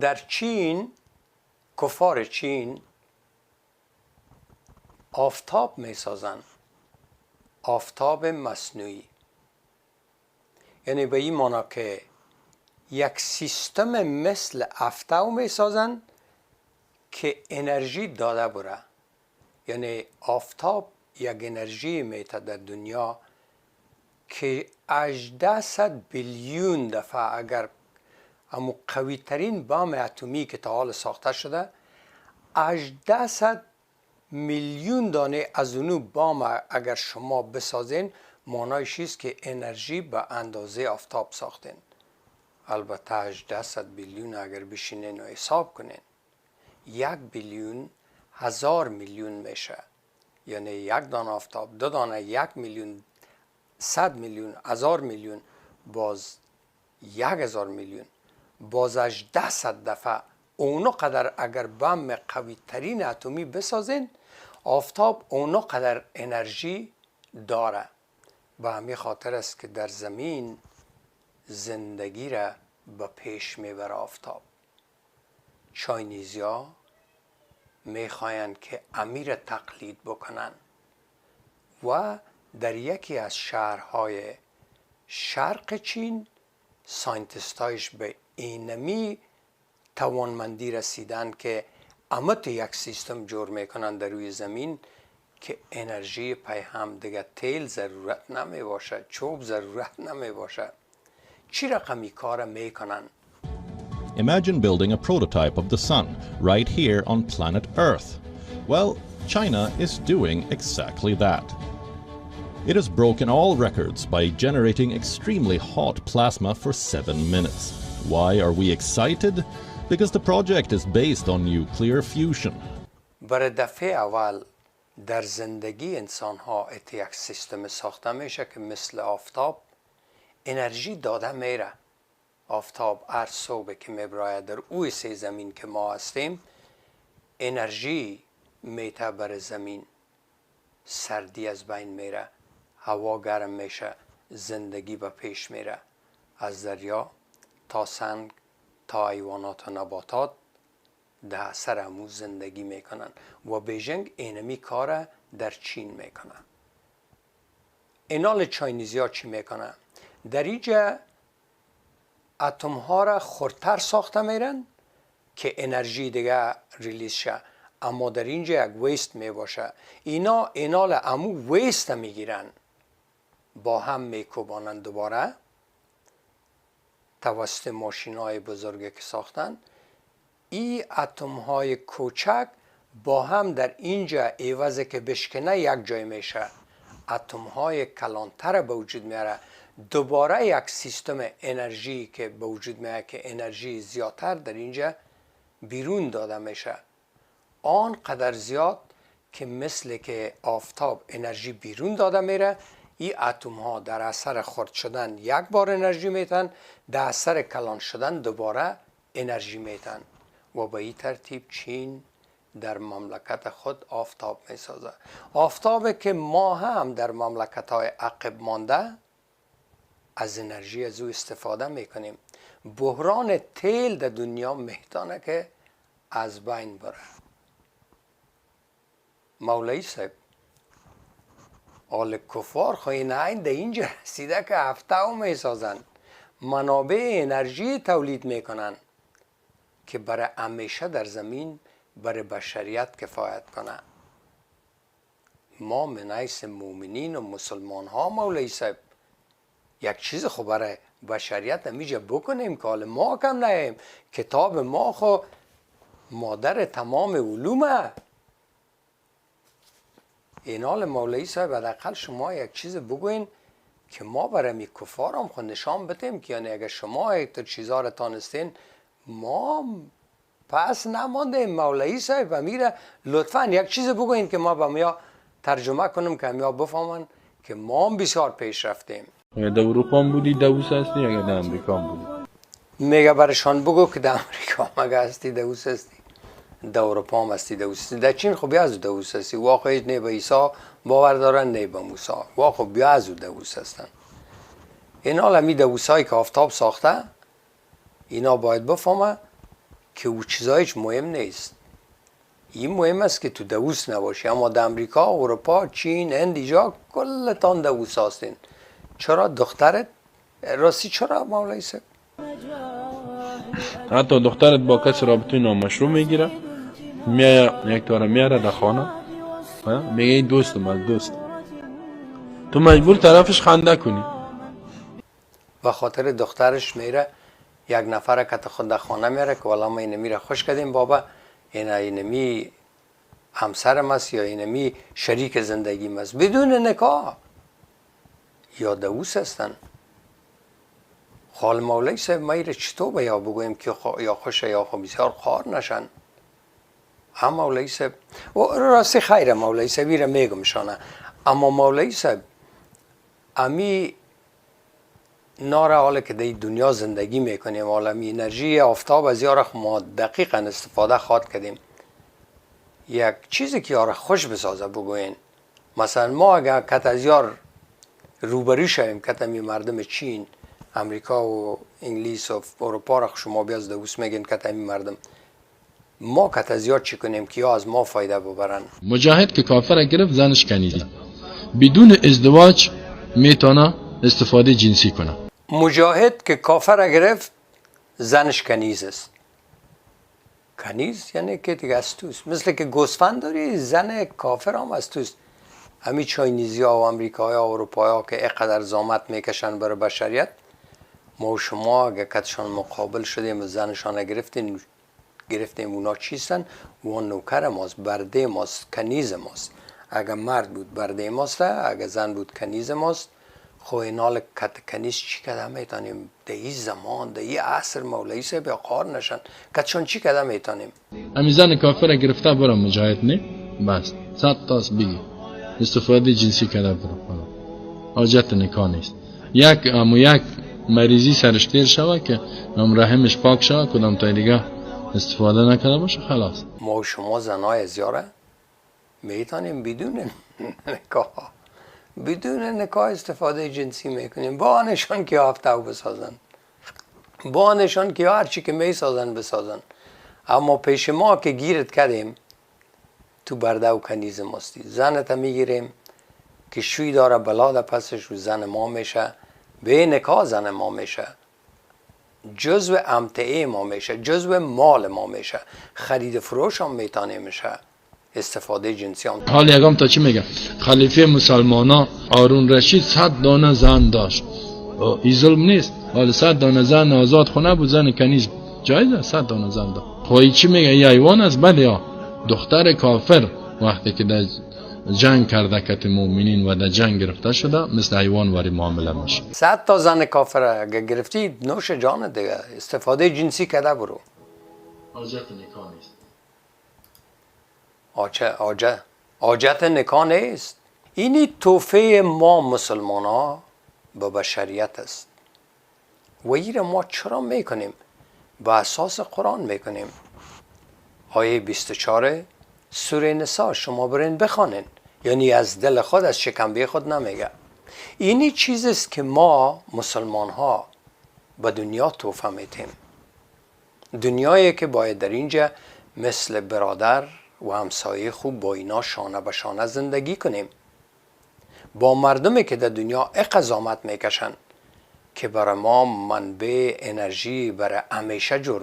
در چین، کفار چین آفتاب میسازن، آفتاب مصنوعی. یعنی به این معنا که یک سیستم مثل افتاو میسازن که انرژی داده بره. یعنی آفتاب یک انرژی میته در دنیا که 18 بیلیون دفعه، اگر امو قوی ترین بم اتمی که تا حال ساخته شده، 18 میلیون دانه از اونو بام اگر شما بسازین، معنایش است که انرژی به اندازه آفتاب ساختین. البته 18 بیلیون اگر بشینین و حساب کنین، 1 بیلیون 1000 میلیون میشه. یعنی یک دانه آفتاب، دو دانه 1 میلیون، 100 میلیون، 1000 میلیون، باز 1000 میلیون، باز 18 دفعه اونو قدر اگر بم قوی ترین اتمی بسازین، آفتاب اونو قدر انرژی داره. به همین خاطر است که در زمین زندگی را به پیش میبره آفتاب. Chinese یا میخواهند که امی ره تقلید بکنن و در یکی از شهرهای شرق چین scientist ایش به اینمی توانمندی رسیدن که امت یک سیستم جور میکنن در روی زمین که انرژی پی هم دیگه تیل ضرورت نمی باشه، چوب ضرورت نمی باشه. چی رقمی کار میکنن؟ Imagine building a prototype of the sun right here on planet Earth. Well, China is doing exactly that. It has broken all records by generating extremely hot plasma for 7 minutes. Why are we excited? Because the project is based on nuclear fusion. برای دفعه اول در زندگی انسان ها یک سیستم ساخته میشه که مثل آفتاب انرژی داده میره. آفتاب هر صبح که میبراید، در اوی سه زمین که ما هستیم انرژی میته بر زمین. سردی از بین میره، هوا گرم میشه، زندگی به پیش میره. از دریا تا سنگ تا حیوانات و نباتات در اثر امو زندگی میکنن و بیژنگ اینمی کار در چین میکنن. اینال Chinese ی ها چی میکنن؟ در اینجا اتم ها را خردتر ساخته میرن که انرژی دیگه release شه، اما در اینجا یک waste می باشه. اینا اینال امو waste میگیرن، با هم میکوبانن، دوباره توسط ماشین های بزرگی که ساختن این اتم های کوچک با هم در اینجا عوض که بشکنه یک جای میشه، اتم های کلانتر به وجود میاره. دوباره یک سیستم انرژی که به وجود میاره که انرژی زیادتر در اینجا بیرون داده میشه، آن قدر زیاد که مثل که آفتاب انرژی بیرون داده میره. این اتم ها در اثر خرد شدن یک بار انرژی میتن، در اثر کلان شدن دوباره انرژی میتن و به این ترتیب چین در مملکت خود آفتاب میسازه. آفتاب که ما هم در مملکت های عقب مانده از انرژی از او استفاده میکنیم. بحران تیل در دنیا میتانه که از بین بره. مولوی صاحب، آل کفار خو این در اینجا رسیده که افتاو میسازن، منابع انرژی تولید میکنن که برای همیشه در زمین برای بشریت کفایت کنه. ما من مؤمنین و مسلمان ها، مولوی صاحب، یک چیز خو برای بشریت همیجا بکنیم که حال ما کم نهیم. کتاب ما خو مادر تمام علومه. این حال مولوی صاحب، حداقل شما یک چیز بگوین که ما برای می کفار هم خود نشان بدیم که یعنی اگر شما یک چیزا رو تانستین، ما پس نمانده. مولوی صاحب میره، لطفا یک چیز بگوین که ما به میا ترجمه کنم که میا بفهمن که ما هم بسیار پیش رفتیم. اگر در اروپا هم بودی دوس هستی، اگر در امریکا هم بودی. میگه برشان بگو که در امریکا مگه هستی دوس هستی، در اروپا هم هستی دوس هستی، در چین خب بیا از دوس هستی. واقعا نه به عیسی باور دارن نه به موسی، واقعا بیا از دوس هستن. این حال می دوسایی که آفتاب ساخته، اینا باید بفهمه که او چیزایش مهم نیست. این مهم است که تو دوست نباشی. اما در امریکا، اروپا، چین، هند، اینجا کلتان دوست هستین. چرا دخترت راستی چرا مولای صاحب؟ حتی دخترت با کسی رابطه نامشروع میگیره، میایه یک تاره میاره در خانه، میگه این دوستم از دوست، تو مجبور طرفش خنده کنی. و خاطر دخترش میره یک نفر که خود در خانه میره که والا ما اینمی را خوش کردیم بابا، اینمی همسرم است یا اینمی شریک زندگیم است، بدون نکاح یا دوست هستن. خال مولای صاحب ما ایره چطور به یا بگویم که یا خوشه یا خو بسیار خار نشن. هم مولای صاحب و راستی خیره مولای صاحب ایره میگم شانه. اما مولای صاحب امی ناره حالا که در دنیا زندگی میکنیم، حالا می انرژی آفتاب از یارخ ما دقیقا استفاده خواد کردیم. یک چیزی که یار خوش بسازه بگوین، مثلا ما اگر کت از یار روبری شویم، کت می مردم چین، امریکا و انگلیس و اروپا را شما بیاز دوست میگین، کت می مردم ما کت از یار چی کنیم که یا از ما فایده ببرن؟ مجاهد که کافر گرفت زنش کنیزه، بدون ازدواج میتونه استفاده جنسی کنه. مجاهد که کافر گرفت زنش کنیز است. کنیز یعنی که دیگه از توست، مثل که گوسفند داری زن کافر هم از توست. همین چاینیزی ها و امریکایی ها و اروپایی ها که اینقدر زحمت میکشن برای بشریت، ما و شما اگه کتشان مقابل شدیم و زنشان گرفتیم اونا چیستن؟ و نوکر ماست، برده ماست، کنیز ماست. اگه مرد بود برده ماست، اگه زن بود کنیز ماست. خو اینال کت کنیز چی کده میتونیم در این زمان، در این عصر مولوی صاحب یا قار نشن کتشان چی کده میتونیم؟ امی زن کافر گرفته برم مجاهد نه بس 100 تاس بگی استفاده جنسی کده برم، حاجت نکاح نیست. یک امو یک مریضی سرش تیر شوه که نام رحمش پاک شوه، کدام تا دیگه استفاده نکرده باشه خلاص. ما و شما زنای زیاره میتونیم بدون نکاح، بدون نکاح استفاده جنسی میکنیم، با نشان که هفته بسازن، با نشان که هرچی که میسازن بسازن. اما پیش ما که گیرت کردیم تو برده و کنیز ماستی، زنت میگیریم که شوی داره بلا ده پسش و زن ما میشه، به نکاح زن ما میشه، جزو امتعه ما میشه، جزو مال ما میشه، خرید فروش هم میتونه میشه، استفاده جنسی هم. حال یکم تا چی میگه؟ خلیفه مسلمانا هارون رشید 100 دانه زن داشت. این ظلم نیست. حال 100 دانه زن آزاد خونه بود، زن کنیز جایزه، 100 دانه زن داشت. خب چی میگه؟ این حیوان است. بله یا دختر کافر وقتی که در جنگ کرده کت مؤمنین و در جنگ گرفته شده مثل حیوان وری معامله میشه. 100 تا زن کافر اگه گرفتی نوش جان دیگه، استفاده جنسی کده برو. حاجت نکاح نیست. حاجت نکاح نیست. اینی توفه ما مسلمان ها به بشریت است و این ما چرا میکنیم؟ به اساس قرآن میکنیم. آیه 24 سوره نساء شما برین بخوانین، یعنی از دل خود، از شکمبه خود نمیگه. اینی چیز است که ما مسلمان ها به دنیا توفه میتیم، دنیایی که باید در اینجا مثل برادر و همسایه خوب با اینا شانه به شانه زندگی کنیم، با مردمی که در دنیا اقزامت میکشن که برای ما منبع انرژی برای همیشه جور